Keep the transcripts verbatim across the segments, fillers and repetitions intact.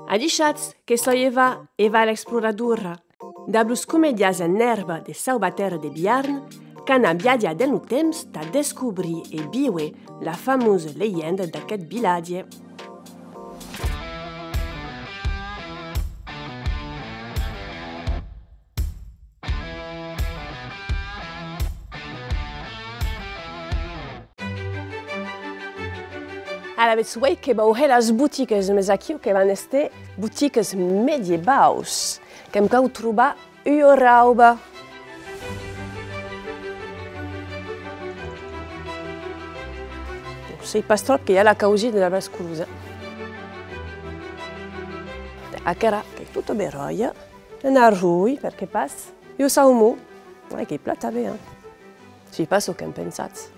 Adishatz, que soi Eva, Eva l'exploradora. Dab los comedians en èrba de Sauvatèrra de Biarn, qu'anam viatjar dens lo temps tà descobrir e víver la famosa legenda d'aqueth vilatge. Alavetz, uei que vau hèr las botiques, mes aquiu que van èster botiques medievaus. Que'm cau trobar ua rauba. Sèi pas tròp que i a la causida de la Bascolosa. Aquera qu'ei tota beròia. Un arroi, perqué pas? Ua saumon. Ai, qu'ei plan tanben, eh? Sèi pas çò qu'en pensatz.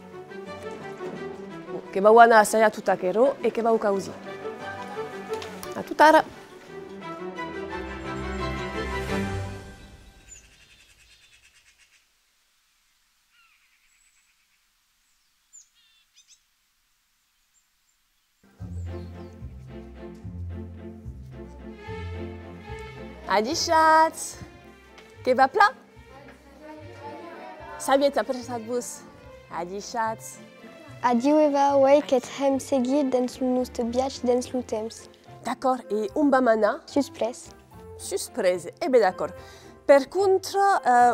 Bon, que vau anar assajar tot aquerò e que vau causir. A totara! Adishatz! Que va plan? Sabietz, apressatz-vos. Adishatz! Adiu Eva, uei que't hèm seguir dens lo noste viatge dens lo temps. D'acòrd, e on vam anar? Susprés. Susprés, e ben d'acòrd. Per contra, eh,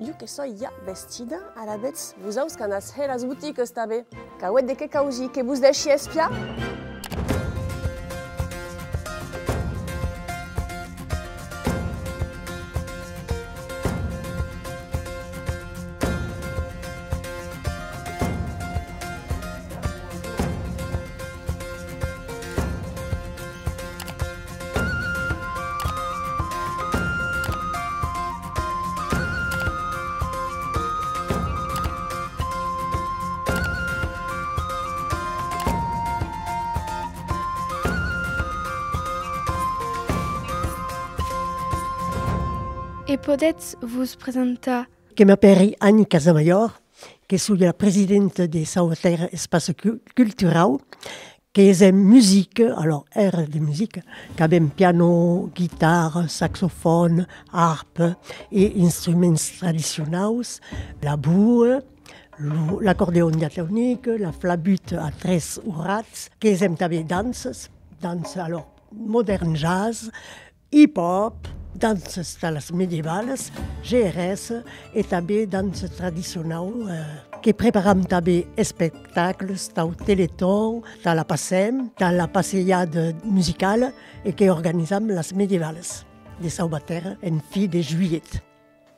jo que soi ja vestida, alavetz, vosaus qu'anatz hèr las botiques tanben. Qu'auetz de qué causir, que vos dèishi espiar? E podètz vos presentar? Que m'apèri Annie Casamajor, que soi la presidenta de Sauvatèrra Espace Cu-, Culturau, que hesèm musica, alors, èra de musica, qu'avèm piano, guitarra, saxofòn, arpa e instruments tradicionaus, la boa, lo, l'acordeon diatonic, la flabuta a tres horats, que hesèm tanben danças, dança, alors, modern jazz, hip-hop, danças tà las medievalas, G R S e tanben dança tradicionau, eh, que preparam tanben espectacles tau Teleton, tà la Passem, tà la passejada musicala e que organizam las medievalas de Sauvatèrra en fin de julhet.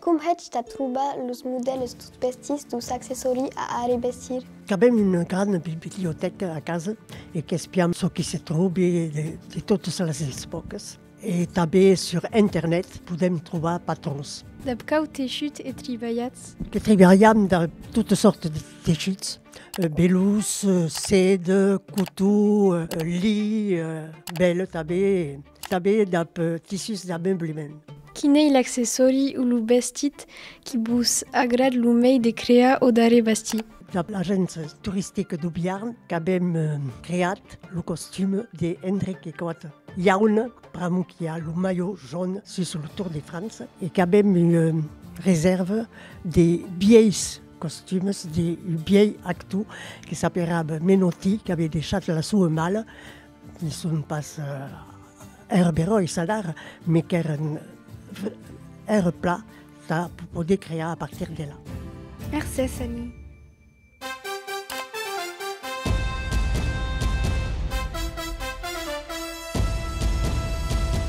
Com hètz tà trobar los modèles deus vestits, deus accessòris a arrevestir? Qu'avèm una grana bibliotèca a casa e qu'espiam çò qui se tròba de, de totas las epòcas. E tanben sur internet podèm trobar patrons. Dab quau teishut e tribalhatz? Que tribalham dab totas sòrtas de teishuts, eh, velós, eh, seda, coton, eh, lin, eh, vèla tanben, tanben dab, eh, tissus d'ameublement. Quin ei l'accessòri o lo vestit qui vos agrad lo mei de crear o d'arrevestir? Dab l'agéncia toristica deu Biarn qu'avèm, eh, creat lo costume de Hendrick e Coat. Jaune, pr'amor qu'i a lo maillot jaune sus lo Tour de France, e qu'avèm ua, eh, resèrva de vielhs costumes, de un vielh actor que s'aperava Menotti, qu'avè deishat la soa mala, ne son pas, eh, èra beròis adara, mes qu'èran, èra plan tà poder crear a partir de là. Mercés, Annie.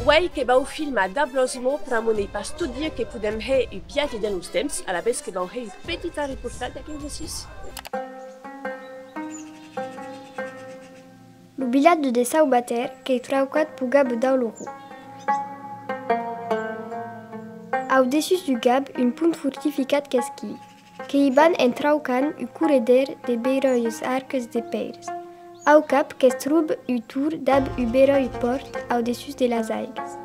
Uei que vau filmar dab los mots, pr'amor n'ei pas tot dia que podem hèr un viatge dens los temps, alavetz que vau hèr un petit arreportatge d'aquí dessús. Lo vilatge de Sauvatèrra qu'ei traucat peu gave dau Lorro. Au dessús deu gave, un pont fortificat qu'esquilha. Que i van en traucant un correder de beròias arcas de pèiras. Au cap que's tròba un tor dab un beròi pòrt au dessús de las aigas.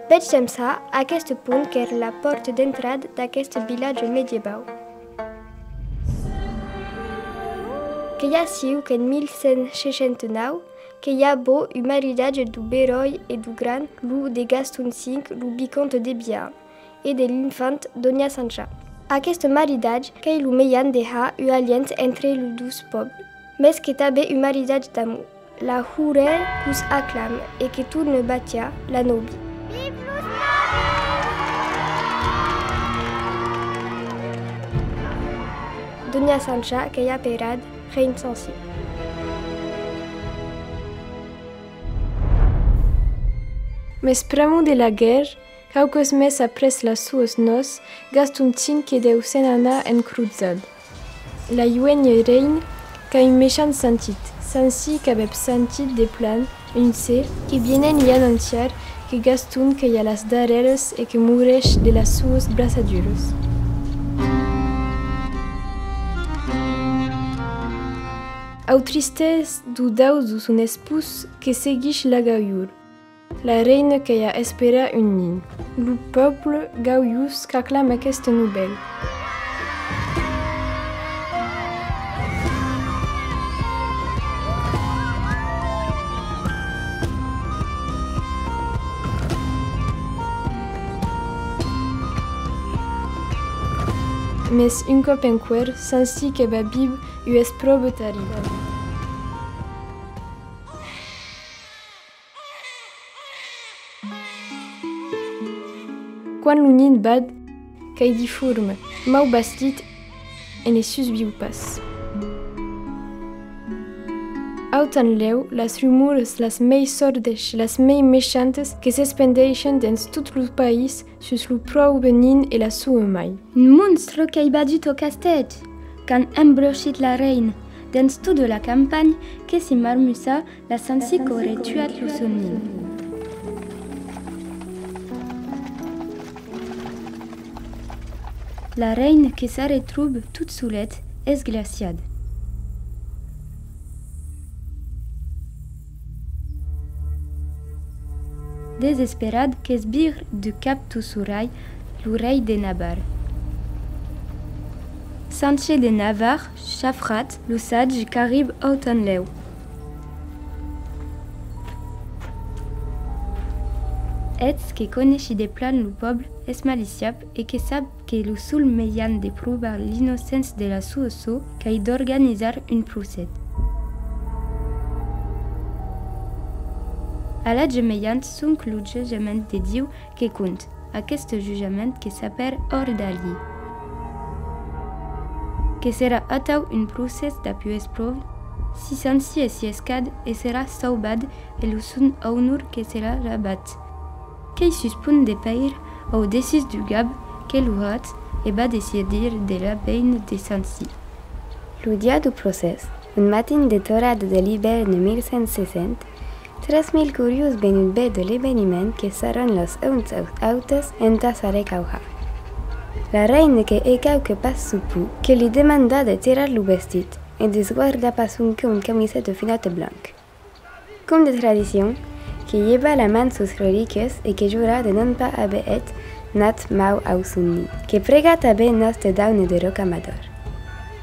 Bèth temps a, aqueste pont qu'èra la pòrta d'entrada d'aqueste vilatge medievau. Qu'ei aciu qu'en mil cent seishanta nau que i a avó un maridatge deu beròi e deu gran, lo de Gaston cinc, lo vicomte de Biarn, e de l'infanta Dònha Sancha. Aqueste maridatge qu'ei lo mejan de har ua aliança entre los dus pòbles, mès qu'ei tanben un maridatge d'amor. La horèr que'us aclama e que torna batiar la nòvia. Vive los nòvis! Dònha Sancha qu'ei aperada reina Sancy. Mès pr'amor de la guèrra, quauques mes après las soas nòças, Gaston cinc que deu se n'anar en crosada. La joena reina qu'a un meschant sentit, Sancy qu'avè sentit de plan un ser que vienen li anonciar que Gaston qu'ei a las darrèras e que moreish de las soas braçaduras. Au tristèr deu daus deu son espós que seguish la gaujor. La reina qu'ei a esperar un nin. Lo pòble gaujós qu'aclama aquesta novèla. Mès un còp enqüèra, Sancy que va víver ua espròva terribla. Quan lo nin bada, qu'ei difòrme, mau bastit e ne susviu pas. Autanlèu, las rumors las mei sòrdas, las mei mechantas que s'espandeishen dens tot lo país sus lo pròve nin e la soa mair. Un monstre qu'ei badut au castèth! Qu'an embrochit la reina, dens tota la campanha que s'i marmussa la Sancy qu'auré tuat lo son nin. La reina que s'arretròba tot solet, esglaciada. Desesperat que's vira de cap tot soralh lo rei de Navarra. Sanche de Navarra, chafrat, lo sage qu'arriba autanlèu. Eth que coneishi de plan lo pòble esmaliciat e que sap que lo sol mejan de provar l'innocença de la soa sòr qu'ei d'organizar un procès. A l'Atge Mejan sonque lo jutjament de Diu que compta, aqueste jutjament que s'apèra Ordalhie. Que serà atau un procès dab ua espròva, si Sancy e si escada e serà sauvat e lo son aunor que serà lavat. Qu'ei sus pont de pèira au dessús deu gab que lo rat e va decidir de l'avener de Sancy. Lo dia deu procès, un matin de torada de l'ivèrn mil cent seissanta, tres mil curiós venut véder l'eveniment que sarran las auns autas entà s'arrecauhar. La reina que hè quauque pas suu pont, que li demanda de tirar lo vestit e de's guardar pas sonque un camisèth finat blanc. Com de tradicion, que lhèva la man sus reliquias e que jura de non pas aver hèt nat mau au son nin. Que prèga tanben Nòsta Dauna de Rocamador.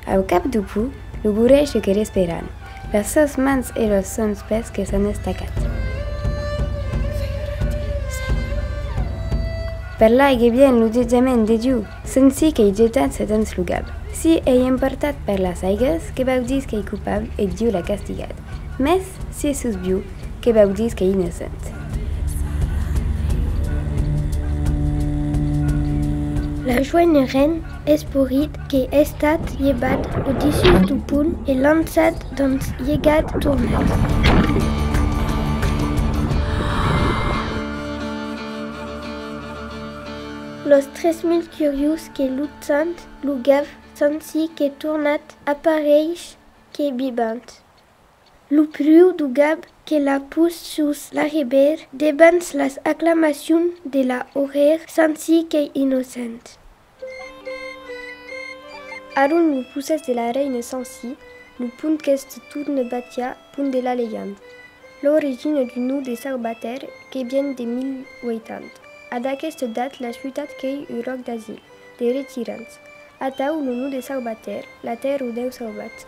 Au cap deu pont, lo boreish que l'espèran, las sòas mans e los sons pès que s'an estacat. Per l'aiga vien lo jutjament de Diu! Sancy qu'ei getat dens lo gab. Si ei emportat per las aigas, que vòu díser qu'ei copable e Diu l'a castigat. Mès, si susviu, que vòu díser qu'ei innocent. La joena reina, esporit, qu'ei estat lhevat au dessús deu pont e lançat dens l'aiga tornada. Los tres mil curiós que lutan lo gab, Sancy qu'ei tornat aparelh qu'ei vivant. Lo preu deu gab que l'a pus sus l'arrevèr, debans las aclamacions de la horèr, Sancy qu'ei innocent. Aron lo procès de la reina Sancy, lo pont qu'este torna batiar pont de la legenda. L'origina deu nom de Sauvatèr que vien de mil ueitanta. Ad aquesta data la ciutat qu'ei un lòc d'asil, de retirants. Atau lo nom de Sauvatèr, la tèrra deu sauvat.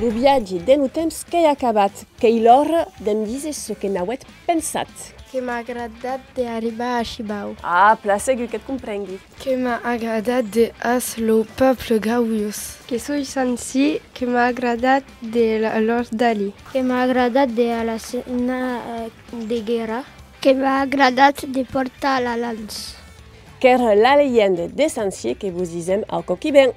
Lo viatge dens lo temps qu'ei acabat, qu'ei l'ora de'm díser çò que n'auetz pensat. Que m'a agradat de arribar a Shibau. Ah, plan segur que't comprengui. Que m'a agradat de as lo pòble gaujós. Que soi sancier, que m'a agradat de la, l'ordalir. Que m'a agradat de a la scèna, eh, de guèrra. Que m'a agradat de portar la lança. Qu'èra la legenda de Sancier, que vos disem au còp qui ven.